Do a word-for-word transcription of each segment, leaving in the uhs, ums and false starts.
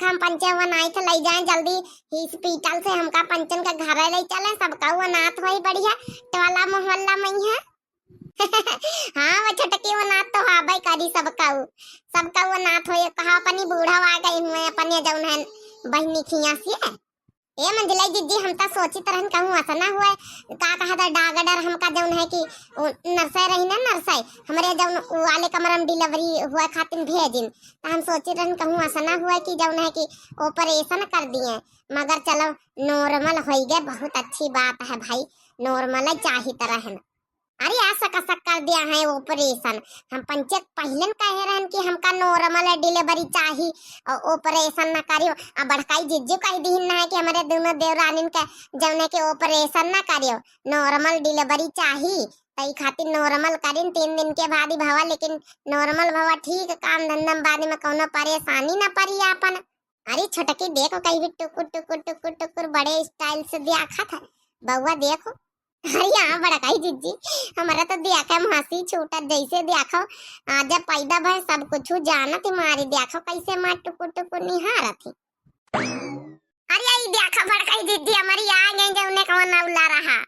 हम पंचे वनाई थे, लई जाए जल्दी hospital से, हमका पंचन के घरे लई चले, सबका वनात होई बढ़िया टोला मोहल्ला में है। हाँ, वो छोटकी वनात तो हाबै करी सबका, सबका वनात होई। कहा अपनी बूढ़ा आ गई हुए, अपने जौन है बहिनी खिया से। ए मंझलाई जिज्जी, हम त सोचित रहन कहूँ असना हुए, का कहा था डॉक्टर हमका जौन है कि उ नर्सै रही ना, नर्सै हमरे जौन उ वाले कमरा में delivery हुए खातिर भेजिन, त हम सोचित रहन कहूँ असना हुए कि जौन है कि operation कर दिए, मगर चलो normal होई गए, बहुत अच्छी बात है भाई, normal चाहित रहन। अरे, ऐसा कसक कर दिया है operation। हम पंचे क पहिलन कहे रहन कि हमका normal delivery चाही, और operation ना करियो। अब बड़काई जिज्जू कह दिहिन ना है कि हमरे दोनों देवरानिन के जौने के operation ना करियो, normal delivery चाही। तई खातिर normal करिन, तीन दिन के बाद ही भवा, लेकिन normal भवा ठीक, काम धंधा में बाद में कौनो परेशानी ना पड़ी आपन। अरे छोटकी देखो, कहीं भी टुकुर टुकुर टुकुर टुकुर बड़े style से देखत है बउआ, देखो। अरे हाँ बड़काई जिज्जी, हमारा तो देखा के हंसी छूटत, जैसे देखो आज पैदा भय सब कुछ जानत ही मारी, देखो कैसे मार टुकुर टुकुर निहारत ही। अरे आई देखो बड़काई जिज्जी, हमारी आ गई जौने कौन नौला रहा।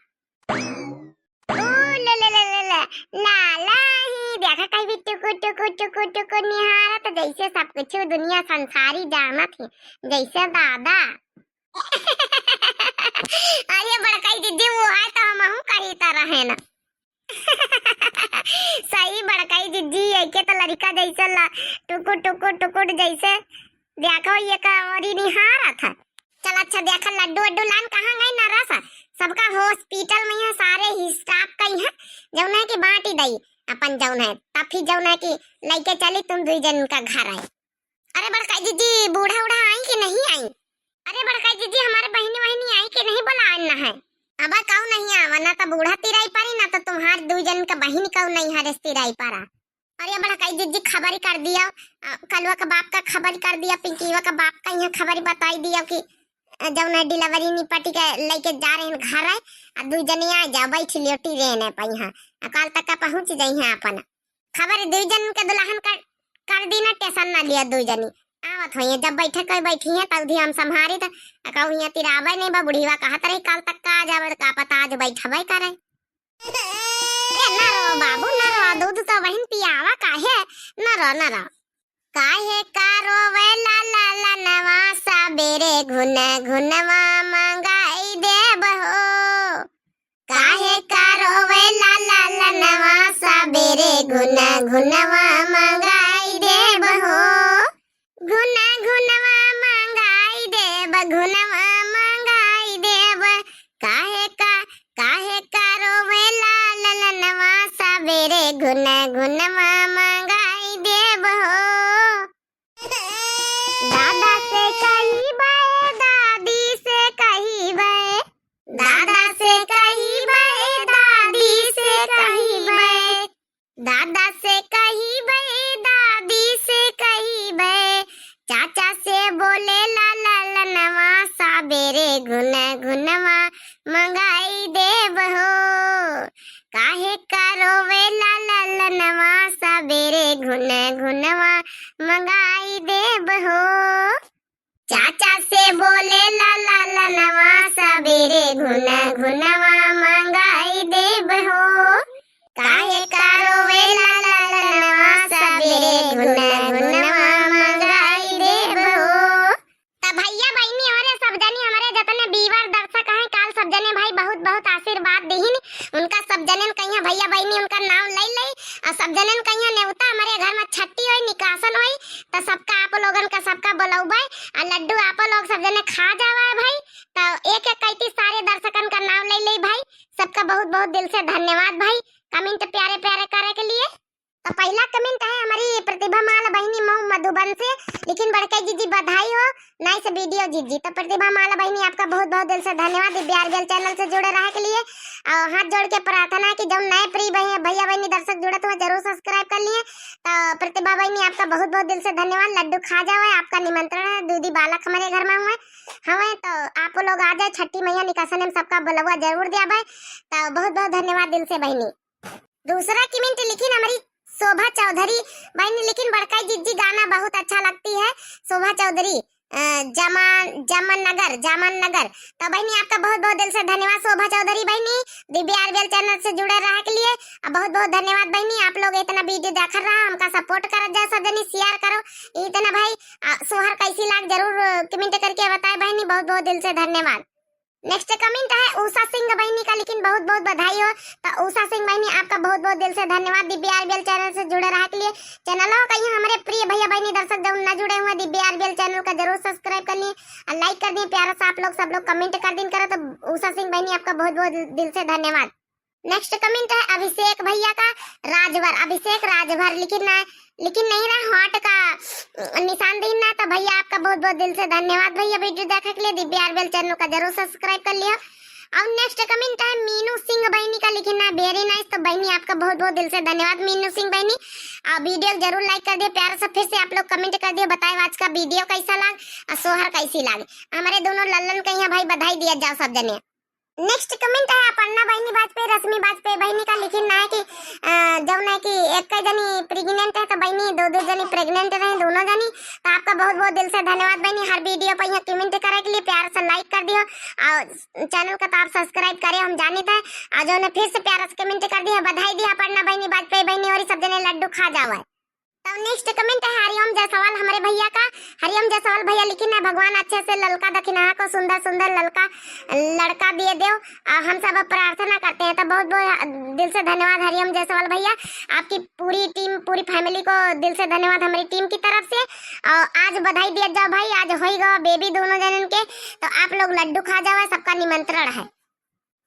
ओ ले ले ले ले ले, लाला ही देखा कहीं भी टुकुर टुकुर टुकुर टुकुर निहारत, जैसे सब कुछ दुनिया संसारी जानत ही, जैसे दादा। अरे बड़काई जिज्जी, वो है तो हमहू करी त रहे ना। सही बड़काई जिज्जी, एके तो लड़का जैसे ला, टुकुर टुकुर टुकुर जैसे देखो ये का औरी निहारत है। चल अच्छा देखा लड्डू वड्डू लान कहाँ गई ना रस, सबका hospital में है, सारे staff कहीं है, जौन है कि बांटी दई अपन जौन है, तब फिर जौन है कि लइके चली तुम दुई जन का घर है। अरे बड़काई जिज्जी, बूढ़ा उढ़ा आई कि नहीं आई? अरे बड़काई जिज्जी, हमारे बहिनी वहिनी आई कि नहीं बोला ना है? अब कहू नहीं आवा, ना तो बूढ़ा तिराई पारी, ना तो तुम्हार दुई जन का बहिनी कहू नहीं हरे तिराई पारा। अरे बड़काई जिज्जी खबरी कर दिया, अ, कलुआ का बाप का खबरी कर दिया, पिंकीवा का बाप का यहाँ खबरी बताई दिया कि, अ, जौन है delivery निपटी के लइके जा रहे हैं घर है, आ दुई जने आ जाओ, बैठ लियो train है पर यहाँ, आ काल तक का पहुँच जाई हैं अपन। खबर दुई जन के दुल्हन कर, कर दी ना, tension ना लिया दुई जनी। आवत होइए, जब बैठे कोई बैठी है, तब धी हम संभारी त कहू हियाँ तिरावे नहीं बा, बुढ़ीवा कहत रही काल तक का आ जावे, का पता आज बैठबे करे। ए, ना रो बाबू, ना रो, दूध तो बहिन पियावा काहे, ना रो, ना रो। काहे का रोवे ला ला ला नवा, सबेरे घुन घुनवा मंगाई देब हो। काहे का रोवे ला ला ला नवा, सबेरे घुन घुनवा मंगाई देब हो। घुन घुनवा मंगाई देब, घुनवा मंगाई देब। काहे का, काहे का रोवे ला ललनवा, सबेरे घुन घुनवा मंगाई देब हो। दादा से कहिबे, दादी से कहिबे, दादा से कहिबे, दादी से कहिबे, दादा से कहिबे, दादी से कहिबे, चाचा से बोले ला ललनवा, सबेरे घुन घुनवा मंगाई देब हो। काहे का रोवे ला ललनवा, सबेरे घुन घुनवा मंगाई देब हो। चाचा से बोले ला ललनवा, सबेरे घुन घुनवा मंगाई देब हो। काहे का रोवे ला ललनवा, सबेरे घुन घुनवा मंगाई देब हो। त भैया बहिनी, हमरे सब जनी, हमरे जतने viewer दर्शक हैं, काल सब जने भाई बहुत बहुत आशीर्वाद दिहिन। उनका सब जनन कहिया भैया बहिनी उनका नाम ले ले, और सब जनन कहिया नेवता हमरे घर में छट्टी होई, निकासन होई, त सबका आप लोगन का सबका बोलौबे, और लड्डू आप लोग सब जने खा जावे भाई। त एक एक कैती सारे दर्शकन का नाम ले ले भाई। सबका बहुत बहुत दिल से धन्यवाद भाई, comment प्यारे प्यारे करे के लिए। तो पहला comment है हमारी प्रतिभा माला बहिनी मऊ मधुबन से, लेकिन बड़काई जिज्जी बधाई हो, nice video जिज्जी। तो प्रतिभा माला बहिनी आपका बहुत बहुत दिल से धन्यवाद दिव्या आरबीएल channel से जुड़े रहे के लिए। और हाथ जोड़ के प्रार्थना है कि जब नए प्रिय भैया भैया बहिनी दर्शक जुड़त हुआ जरूर subscribe कर लिए। तो प्रतिभा बहिनी आपका बहुत बहुत दिल से धन्यवाद। लड्डू खा जावे, आपका निमंत्रण है, दूधी बालक हमारे घर में हुए हवे, तो आप लोग आ जाए, छठी मैया निकासन में सबका बुलवा जरूर दिया भाई। तो बहुत बहुत धन्यवाद दिल से बहिनी। दूसरा comment लिखिन हमारी शोभा चौधरी बहिनी, लिखिन बड़काई जिज्जी गाना बहुत अच्छा लगती है। शोभा चौधरी, अ, जमान, जमन नगर, जामन नगर। तो बहिनी, आपका बहुत बहुत दिल से धन्यवाद शोभा चौधरी बहिनी, दिव्या आरबीएल चैनल से जुड़े रहे के लिए। अ, बहुत बहुत धन्यवाद बहिनी, आप लोग इतना वीडियो देखत रहा, हमका सपोर्ट करत जाए, सब जनी शेयर करो। इतना भाई, अ, सोहर कैसी लाग, जरूर कमेंट करके बताए बहिनी, बहुत बहुत दिल से धन्यवाद। नेक्स्ट कमेंट है उषा सिंह बहिनी का, लेकिन बहुत बहुत बधाई हो। तो उषा सिंह बहिनी, आपका बहुत बहुत दिल से धन्यवाद दिव्या आरबीएल चैनल से जुड़े रहे के लिए। चैनल हो कहीं हमरे प्रिय भैया बहिनी दर्शक जौन न जुड़े हुए, दिव्या आरबीएल चैनल का जरूर सब्सक्राइब कर लिए और लाइक कर दिए प्यारा सा। आप लोग सब लोग कमेंट कर दिन करो। तो उषा सिंह बहिनी, आपका बहुत बहुत दिल से धन्यवाद। नेक्स्ट कमेंट है अभिषेक भैया का, राजभर, अभिषेक राजभर, लेकिन ना, लेकिन नहीं रहा हार्ट का निशान दिन ना। तो भैया, आपका बहुत बहुत दिल से धन्यवाद भैया, वीडियो देखे के लिए। दिव्या आरबीएल चैनल का जरूर सब्सक्राइब कर लियो। और नेक्स्ट कमेंट है मीनू सिंह बहिनी का, लेकिन ना, वेरी नाइस। तो बहिनी, आपका बहुत बहुत दिल से धन्यवाद मीनू सिंह बहिनी। आ, वीडियो जरूर लाइक कर दियो प्यारा सा, फिर से आप लोग कमेंट कर दियो, बताए आज का वीडियो कैसा लाग और सोहर कैसी लाग। हमारे दोनों लल्लन के यहाँ भाई बधाई दिया जाओ सब जने। नेक्स्ट कमेंट है अपर्णा बहिनी वाजपेयी, रश्मि वाजपेयी बहिनी का, लेकिन ना है कि, अ, जौन है कि एक जनी प्रेग्नेंट है, तो बहिनी दो दो जनी प्रेग्नेंट रही दोनों जनी। तो आपका बहुत बहुत दिल से धन्यवाद बहिनी, हर वीडियो पर यहाँ कमेंट करे के लिए प्यार से लाइक कर दियो और चैनल का तो आप सब्सक्राइब करे, हम जानित है। और जौन है फिर से प्यार से कमेंट कर दिया, बधाई दिया अपर्णा बहिनी वाजपेयी बहिनी और सब जने लड्डू खा जावे। तो नेक्स्ट कमेंट है हरिओम जायसवाल हमरे भैया का। हरिओम जायसवाल भैया लिखिन है, भगवान अच्छे से ललका दखिनहा को सुंदर सुंदर ललका लड़का दिए देव। आ, हम सब प्रार्थना करते हैं। तो बहुत बहुत दिल से धन्यवाद हरिओम जायसवाल भैया, आपकी पूरी टीम, पूरी फैमिली को दिल से धन्यवाद हमारी टीम की तरफ से। और आज बधाई दिया जाओ भाई, आज होई गवा बेबी दोनों जनन के, तो आप लोग लड्डू खा जाओ, सबका निमंत्रण है।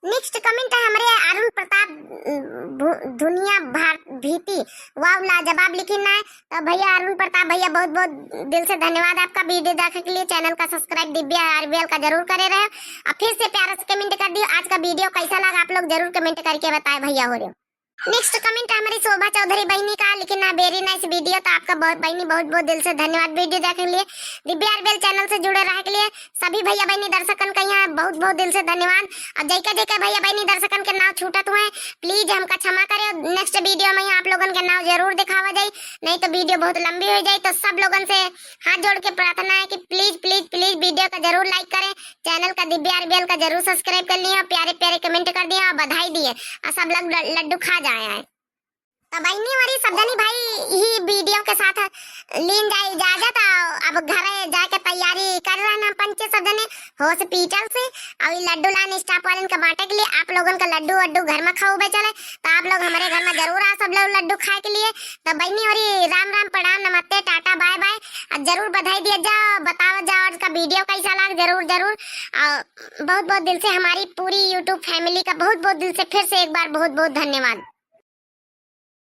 नेक्स्ट कमेंट है हमरे अरुण प्रताप, उम, भु-, धुनिया भार-, भीती, वाव लाजवाब लिखिन है। तो भैया अरुण प्रताप भैया, बहुत बहुत दिल से धन्यवाद आपका वीडियो देखे के लिए। चैनल का सब्सक्राइब दिव्या आरबीएल का जरूर करे रहे। अब फिर से प्यारा से कमेंट कर दियो, आज का वीडियो कैसा लगा आप लोग जरूर कमेंट करके बताए भैया हो रहे हो। नेक्स्ट कमेंट है हमारी शोभा चौधरी बहिनी का, लेकिन ना, वेरी नाइस वीडियो। तो आपका बहुत बहिनी, बहुत बहुत दिल से धन्यवाद वीडियो देखे के लिए, दिव्या आरबीएल चैनल से जुड़े रहे के लिए। सभी भैया बहिनी दर्शकन का यहाँ बहुत बहुत दिल से धन्यवाद। और जैका जैका भैया बहिनी दर्शकन के नाव छूटत हुए, प्लीज हमका क्षमा करे। नेक्स्ट वीडियो में आप लोगन के नाव जरूर दिखावा जाई, नहीं तो वीडियो बहुत लंबी हो जाई। तो सब लोगन से हाथ जोड़ के प्रार्थना है कि प्लीज प्लीज प्लीज वीडियो का जरूर लाइक करें, चैनल का दिव्या आरबीएल का जरूर सब्सक्राइब कर लिया, प्यारे प्यारे कमेंट कर दिया और बधाई दिए और सब लोग ल-, लड्डू खा जाए हैं। तो बहिनी हमारी सब जनी भाई यही वीडियो के साथ लीन जाए इजाजत। आ, अब घरे जाके तैयारी कर रहे हैं हम पंचे सब जने हॉस्पिटल से। और ये लड्डू लाइन स्टाफ वालन के बांटे के लिए, आप लोगन का लड्डू वड्डू घर में खाओ बे चले, तो आप लोग हमारे घर में जरूर आ सब लोग लड्डू खाए के लिए। तो बहिनी हमारी राम राम, प्रणाम, नमस्ते, टाटा, बाय बाय। और जरूर बधाई दिया जाओ, बताओ जाओ आज का वीडियो कैसा लगा, जरूर जरूर। और बहुत बहुत दिल से हमारी पूरी YouTube फैमिली का बहुत बहुत दिल से फिर से एक बार बहुत बहुत धन्यवाद।